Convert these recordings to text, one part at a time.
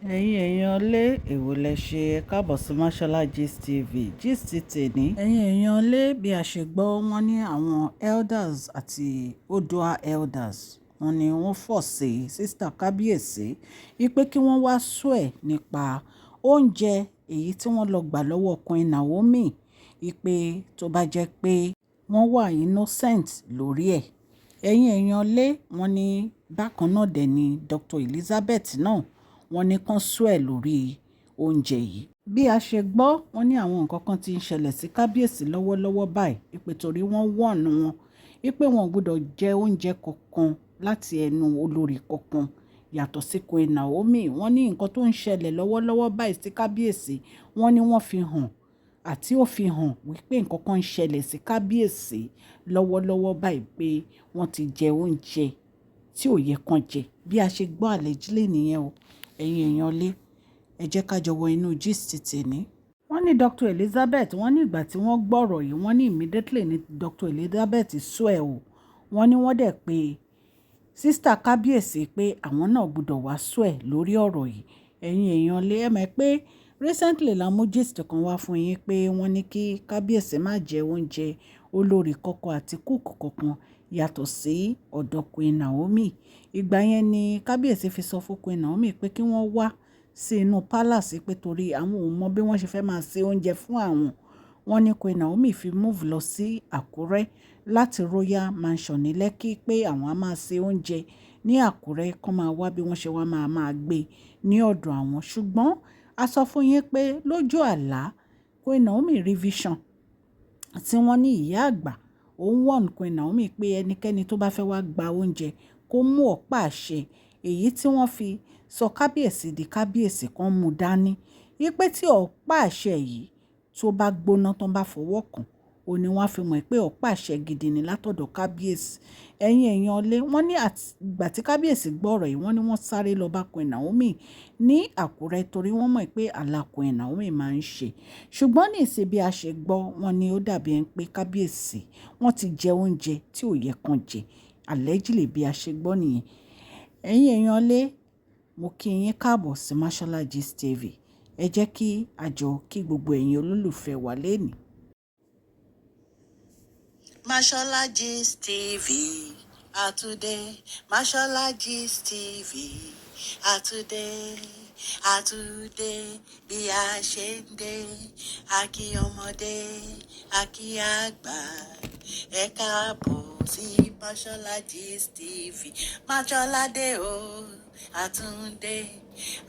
Ẹ̀yin èèyàn lé, èwo lẹ ṣe? Ẹ káàbọ̀ sí Mashola Gist TV. Gist tèní. Ẹ̀yin èèyàn lé, bí a ṣe gbọ́, wọ́n ní àwọn elders àti Odua elders, wọ́n ní wọ́n force sister Kábíyèsí wípé kí wọ́n wá swear nípa oúnjẹ èyí tí wọ́n lọ gbà lọ́wọ́ Queen Naomi, wípé tó bá jẹ́ pé wọ́n wà innocent lórí ẹ̀. Ẹ̀yin èèyàn lé, wọ́n ní bákan náà dẹ̀ ni Dr. Elizabeth náà, wọ́n ní kàn swear lórí oúnjẹ yìí. Bí a ṣe gbọ́, wọ́n ní àwọn nǹkan kan tí ń ṣẹlẹ̀ sí Kábíyèsí lọ́wọ́lọ́wọ́ báyìí, wípé torí wọ́n warn wọn wípé wọn ò gbọdọ̀ jẹ oúnjẹ kankan láti ẹnu olórí kankan yàtọ̀ sí Queen Naomi. Wọ́n ní nǹkan tó ń ṣẹlẹ̀ lọ́wọ́lọ́wọ́ báyìí sí Kábíyèsí, wọ́n ní wọ́n fi hàn àti ó fi hàn wípé nǹkan kan ń ṣẹlẹ̀ sí Kábíyèsí lọ́wọ́lọ́wọ́ báyìí, pé wọ́n ti jẹ oúnjẹ tí ò yẹ kán jẹ. Bí a ṣe gbọ́ allegedly nìyẹn o. Ẹ̀yin èèyàn lé, ẹ jẹ́ ká jọ wọ inú gist tèní. Wọ́n ní Dr. Elizabeth, wọ́n ní ìgbà tí wọ́n gbọ́ ọ̀rọ̀ yìí, wọ́n ní immediately ní Dr. Elizabeth swear o. Wọ́n ní wọ́n dẹ̀ pé sister Kábíyèsí pé àwọn náà gbọ́dọ̀ wá swear lórí ọ̀rọ̀ yìí. Ẹ̀yin èèyàn lé, ẹ mọ̀ pé recently la mú gist kan wá fún yín pé wọ́n ní kí Kábíyèsí má jẹ oúnjẹ olórí kankan àti cook kankan yàtọ̀ sí ọ̀dọ̀ Queen Naomi. Ìgbà yẹn ni Kábíyèsí fi sọ fún Queen Naomi pé kí wọ́n wá sí inú palace, pé torí àwọn ò mọ bí wọ́n ṣe fẹ́ máa ṣe oúnjẹ fún àwọn. Wọ́n ní Queen Naomi fi move lọ sí Àkúrẹ́ láti Royal Mansion ní Lekki, pé àwọn á máa ṣe oúnjẹ ní Àkúrẹ́, kó máa wá bí wọ́n ṣe wá máa máa gbé ní ọ̀dọ̀ àwọn. Ṣùgbọ́n a sọ fún yín pé lójú àlá, Queen Naomi rí vision tí wọ́n ní ìyá àgbà ó ń warn Queen Naomi pé ẹnikẹ́ni tó bá fẹ́ wá gba oúnjẹ, kó mú ọ̀pá àṣẹ èyí tí wọ́n fi sọ kábíyèsí di kábíyèsí kan mú dání. Wípé tí ọ̀pá àṣẹ yìí tó bá gbóná, tó bá fọwọ́ kàn, ó ní wọ́n á fi mọ̀ pé ọ̀pá àṣẹ gidi ni látọ̀dọ̀ kábíyèsí. Ẹ̀yin èèyàn lé, wọ́n ní àtìgbà tí kábíyèsí gbọ́ ọ̀rọ̀ yìí, wọ́n ní wọ́n sáré lọ bá Queen Naomi ní Àkúrẹ́, torí wọ́n mọ̀ pé àlà Queen Naomi máa ń ṣe. Ṣùgbọ́n ní ìsìn, bí a ṣe gbọ́, wọ́n ní ó dàbí ẹni pé kábíyèsí wọ́n ti jẹ oúnjẹ tí ò yẹ kán jẹ. Allegedly, bí a ṣe gbọ́ nìyẹn. Ẹ̀yin èèyàn lé, mo kí yín káàbọ̀ sí Mashola Gist TV. Ẹ jẹ́ kí a jọ kí gbogbo ẹ̀yin olólùfẹ́ wa lénìí. Mashola Gist TV àtúndé, Mashola Gist TV àtúndé, àtúndé bí a ṣe ń dé. Àkí ọmọdé, àkí àgbà, ẹ káàbọ̀ sí Mashola Gist TV. Mashola dé o, àtúndé,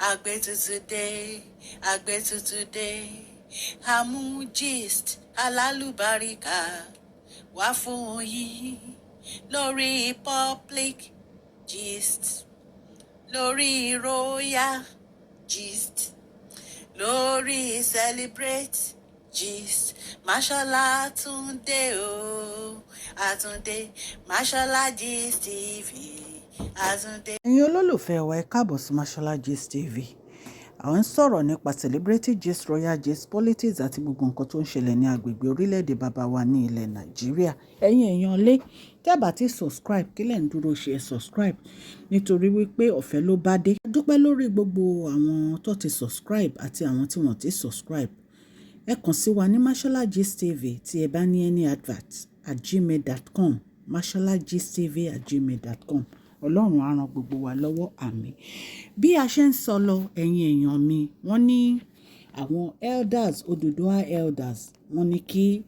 àgbẹ̀tutù dé, àgbẹ̀tutù dé, àmú gist alálùbáríkà wá fún yín lórí public gist, lórí royal gist, lórí celebrate gist. Mashola Túndé o, àtúndé, Mashola Gist TV, àtúndé. Ẹ̀yin olólùfẹ́ wa, ẹ káàbọ̀ sí Mashola Gist TV. À ń sọ̀rọ̀ nípa celebrity gist, royal gist, politics àti gbogbo nǹkan tó ń ṣẹlẹ̀ ní agbègbè orílẹ̀-èdè bàbá wa ní ilẹ̀ Nàìjíríà. Ẹ̀yin èèyàn lé, tí ẹ bá ti subscribe, kí lẹ̀ ń dúró ṣe? Ẹ subscribe, nítorí wípé ọ̀fẹ́ ló bá dé. A dúpẹ́ lórí gbogbo àwọn tó ti subscribe àti àwọn tí wọ́n ti subscribe. Ẹ kàn sí wa ní Mashola Gist TV tí ẹ bá ní any advert at gmail.com, masholagistv@gmail.com. Ọlọ́run á ran gbogbo wa lọ́wọ́, àmín. Bí a ṣe ń sọ lọ, ẹ̀yin èèyàn mi, wọ́n ní àwọn elders, Odùduwà elders, wọ́n ní kí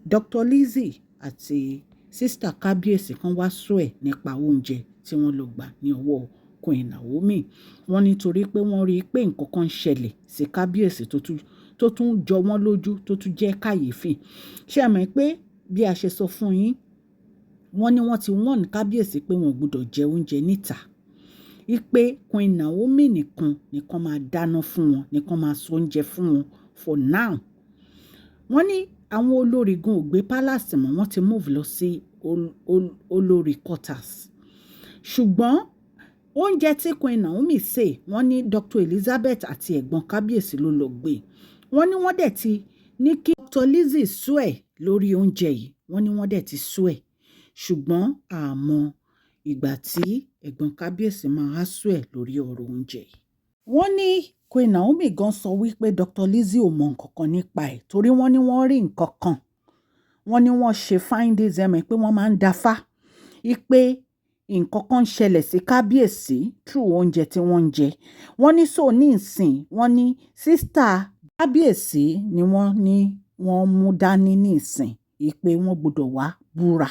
Dr. Lizzie àti sister kábíyèsí kan wá swear nípa oúnjẹ tí wọ́n lọ gbà ní ọwọ́ Queen Naomi. Wọ́n ní torí pé wọ́n rí i pé nǹkan kan ń ṣẹlẹ̀ sí kábíyèsí tó tún jọ wọ́n lójú, tó tún jẹ́ kàyéfì. Ṣé ẹ mọ̀ pé bí a ṣe sọ fún yín, wọ́n ní wọ́n ti warn kábíyèsí pé wọ́n ò gbọdọ̀ jẹ oúnjẹ níta, wípé Queen Naomi nìkan nìkan máa dáná fún wọn, nìkan máa so oúnjẹ fún wọn for now. Wọ́n ní àwọn olórí gan ò gbé palace mọ́, wọ́n ti move lọ sí olórí quarters. Ṣùgbọ́n oúnjẹ tí Queen Naomi sè, wọ́n ní Dr. Elizabeth àti ẹ̀gbọ́n kábíyèsí ló lọ gbé. Wọ́n ní wọ́n dẹ̀ ti ní kí Dr. Lizzie swear lórí oúnjẹ yìí. Wọ́n ní wọ́n dẹ̀ ti swear, ṣùgbọ́n àmọ́ ìgbà tí ẹ̀gbọ́n kábíyèsí máa swear lórí ọ̀rọ̀ oúnjẹ yìí. Wọ́n ní Queen Naomi gan sọ wípé Dr. Lizzie ò mọ nǹkan kan nípa ẹ̀, torí wọ́n ní wọ́n rí nǹkan kan. Wọ́n ní wọ́n ṣe findings, ẹ mọ̀ pé wọ́n máa ń dáfá wípé nǹkan kan ń ṣẹlẹ̀ sí kábíyèsí through oúnjẹ tí wọ́n ń jẹ. Wọ́n ní so ní ìsìn, wọ́n ní sister kábíyèsí ni wọ́n ní wọ́n mú dání ní ìsìn wípé wọ́n gbọ́dọ̀ wá búra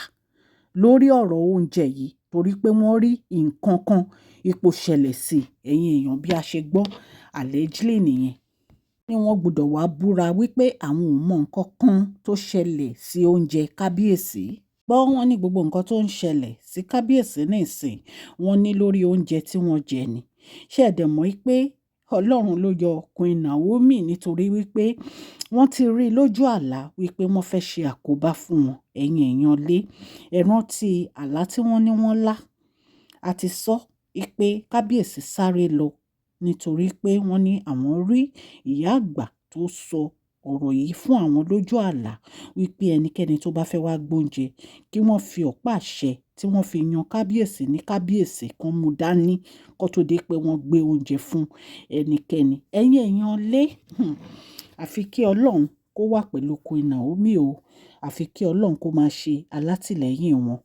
lórí ọ̀rọ̀ oúnjẹ yìí, torí pé wọ́n rí nǹkan kan ipò ṣẹlẹ̀ sí. Ẹ̀yin èèyàn, bí a ṣe gbọ́ allegedly nìyẹn, ní wọ́n gbọ́dọ̀ wá búra wípé àwọn ò mọ nǹkan kan tó ṣẹlẹ̀ sí oúnjẹ kábíyèsí. Gbọ́, wọ́n ní gbogbo nǹkan tó ń ṣẹlẹ̀ sí kábíyèsí nísìn, wọ́n ní lórí oúnjẹ tí wọ́n jẹ ni. Ṣé ẹ dẹ̀ mọ̀ pé Ọlọ́run ló yọ Queen Naomi, nítorí wípé wọ́n ti rí lójú àlá wípé wọ́n fẹ́ ṣe àkóbá fún wọn? Ẹ̀yin èèyàn lé, ẹ rántí àlá tí wọ́n ní wọ́n lá. A ti sọ wípé kábíyèsí sáré lọ nítorí pé wọ́n ní àwọn rí ìyá àgbà tó sọ ọ̀rọ̀ yìí fún àwọn lójú àlá wípé ẹnikẹ́ni tó bá fẹ́ wá gbóúnjẹ, kí wọ́n fi ọ̀pá àṣẹ tí wọ́n fi yan kábíyèsí ní kábíyèsí kan mú dání kó tó dé pé wọ́n gbé oúnjẹ fún ẹnikẹ́ni. Ẹ̀yin èèyàn lé, àfi kí Ọlọ́run kó wà pẹ̀lú Queen Naomi o. Àfi kí Ọlọ́run kó máa ṣe alátìlẹ́yìn wọn.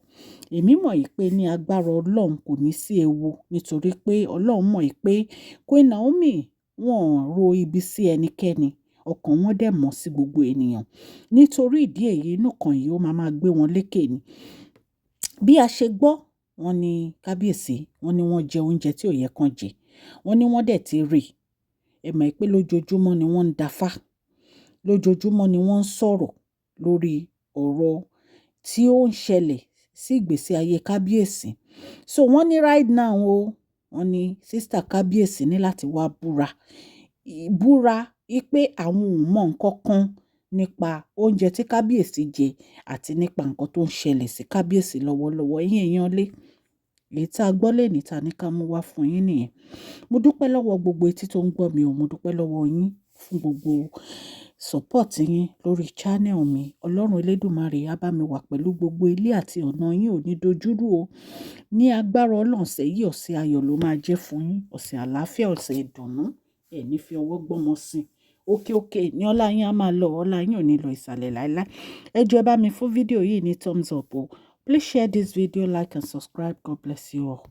Èmi mọ̀ pé ní agbára Ọlọ́run, kò ní sí ewu, nítorí pé Ọlọ́run mọ̀ pé Queen Naomi, wọ́n ro ibi sí ẹnikẹ́ni, ọkàn wọn dẹ̀ mọ́ sí gbogbo ènìyàn. Nítorí ìdí èyí, inú kan yìí ó máa máa gbé wọn lékè ni. Bí a ṣe gbọ́, wọ́n ní kábíyèsí, wọ́n ní wọ́n jẹ oúnjẹ tí ò yẹ kán jẹ. Wọ́n ní wọ́n dẹ̀ ti rí. Ẹ mọ̀ pé lójoojúmọ́ ni wọ́n ń dáfá, lójoojúmọ́ ni wọ́n ń sọ̀rọ̀ lórí ọ̀rọ̀ tí ó ń ṣẹlẹ̀ sí ìgbésí ayé kábíyèsí. So wọ́n ní right now o, wọ́n ní sister kábíyèsí ní láti wá búra, búra wípé àwọn ò mọ nǹkan kan nípa oúnjẹ tí kábíyèsí jẹ àti nípa nǹkan tó ń ṣẹlẹ̀ sí kábíyèsí lọ́wọ́lọ́wọ́. Ẹ̀yin èèyàn lé, èyí tí a gbọ́ lẹ́ni ta ní ká mú wá fún yín nìyẹn. Mo dúpẹ́ lọ́wọ́ gbogbo etí tó ń gbọ́ mi o. Mo dúpẹ́ lọ́wọ́ yín fún gbogbo support yín lórí channel mi. Ọlọ́run Elédùmarè á bá mi wà pẹ̀lú gbogbo ilé àti ọ̀nà yín, ò ní dojúrú o. Ní agbára Ọlọ́run, ọ̀sẹ̀ yìí, ọ̀sẹ̀ ayọ̀ ló máa jẹ́ fún yín, ọ̀sẹ̀ àlàáfíà, ọ̀sẹ̀ ìdùnnú. Ẹ ní fi ọwọ́ gbọ́mọ sí. Òkè òkè ní ọlá yín á máa lọ, ọlá yín ò ní lọ ìsàlẹ̀ láíláí. Ẹ jọ̀ọ́, ẹ bá mi fún fídíò yìí ní thumbs up o. Please share this video, like and subscribe. God bless you all.